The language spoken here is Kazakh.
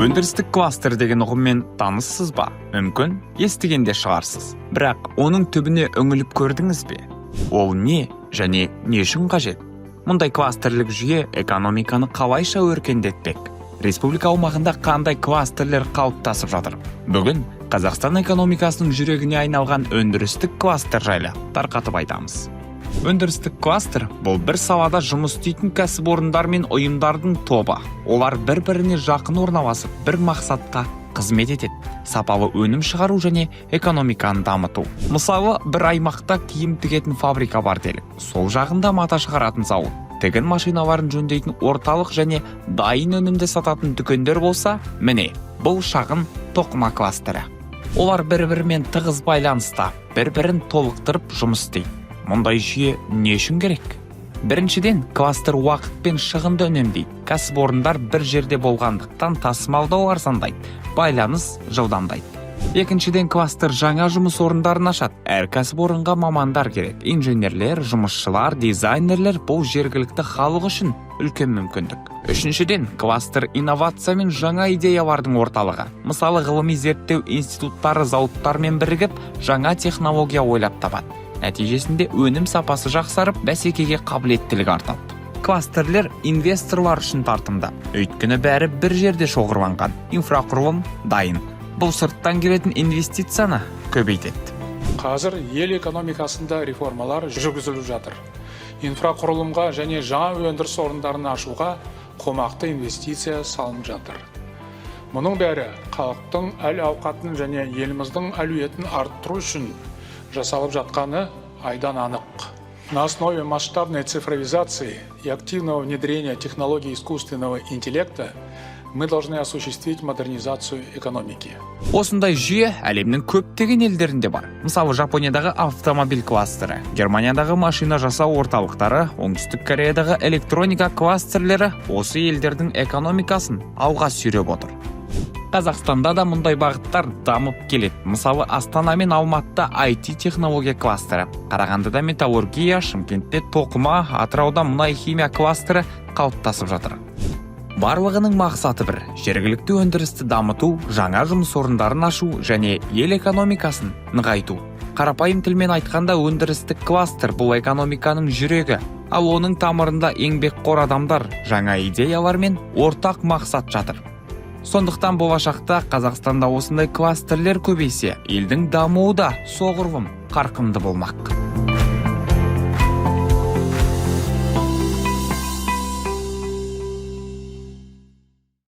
Өндірістік кластер деген ұғыммен таныссыз ба? Мүмкін, естіген де шығарсыз. Бірақ оның түбіне үңіліп көрдіңіз бе? Ол не және не үшін қажет? Мұндай кластерлік жүйе экономиканы қалайша өркендетпек? Республика аумағында қандай кластерлер қалыптасып жатыр? Бүгін Қазақстан экономикасының жүрегіне айналған өндірістік кластер жайлы тарқатып айтамыз. Өндірістік кластер – бұл бір салада жұмыс істейтін кәсіпорындар мен ұйымдардың тобы. Олар бір-біріне жақын орналасып, бір мақсатқа қызмет етеді: сапалы өнім шығару және экономиканы дамыту. Мысалы, бір аймақта киім тігетін фабрика бар делік. Сол жағында мата шығаратын зауыт, тігін машиналарын жөндейтін орталық және дайын өнімді сататын дүкендер болса, міне, бұл шағын тоқыма кластері. Олар бір-бірімен тығыз байланыста, бір-бірін толықтырып жұмыс істейді. Мұндай жүйе не үшін керек? Біріншіден, кластер уақыт пен шығынды үнемдейді. Кәсіпорындар бір жерде болғандықтан, тасымалдау арзандайды, байланыс жылдамдайды. Екіншіден, кластер жаңа жұмыс орындарын ашады. Әр кәсіпорынға мамандар керек: инженерлер, жұмысшылар, дизайнерлер. Бұл жергілікті халық үшін үлкен мүмкіндік. Үшіншіден, кластер – инновация мен жаңа идеялардың орталығы. Мысалы, ғылыми зерттеу институттары зауыттармен бірігіп, жаңа технология ойлап табады. Нәтижесінде өнім сапасы жақсарып, бәсекеге қабілеттілік артады. Кластерлер инвесторлар үшін тартымды, өйткені бәрі бір жерде шоғырланған, инфрақұрылым дайын. Бұл сырттан келетін инвестицияны көбейтеді. Қазір ел экономикасында реформалар жүргізіліп жатыр. Инфрақұрылымға және жаңа өндіріс орындарын ашуға қомақты инвестиция салынып жатыр. Мұның бәрі халықтың әл ауқатын және еліміздің әлеуетін арттыру үшін жасалып жатқаны айдан анық. На основе масштабной цифровизации и активного внедрения технологий искусственного интеллекта мы должны осуществить модернизацию экономики. Осындай жүйе әлемнің көптеген елдерінде бар. Мысалы, Жапониядағы автомобиль кластері, Германиядағы машина жасау орталықтары, Оңтүстік Кореядағы электроника кластерлері осы елдердің экономикасын алға сүйреп отыр. Қазақстанда да мұндай бағыттар дамып келеді. Мысалы, Астана мен Алматыда IT технология кластері, Қарағандыда металлургия, Шымкентте тоқыма, Атырауда мұнай химия кластері қалыптасып жатыр. Барлығының мақсаты бір: жергілікті өндірісті дамыту, жаңа жұмыс орындарын ашу және ел экономикасын нығайту. Қарапайым тілмен айтқанда, өндірістік кластер – бұл экономиканың жүрегі, ал оның тамырында еңбекқор адамдар, жаңа идеялар мен ортақ мақсат жатыр. Сондықтан болашақта Қазақстанда осындай кластерлер көбейсе, елдің дамуы да соғұрлым қарқынды болмақ.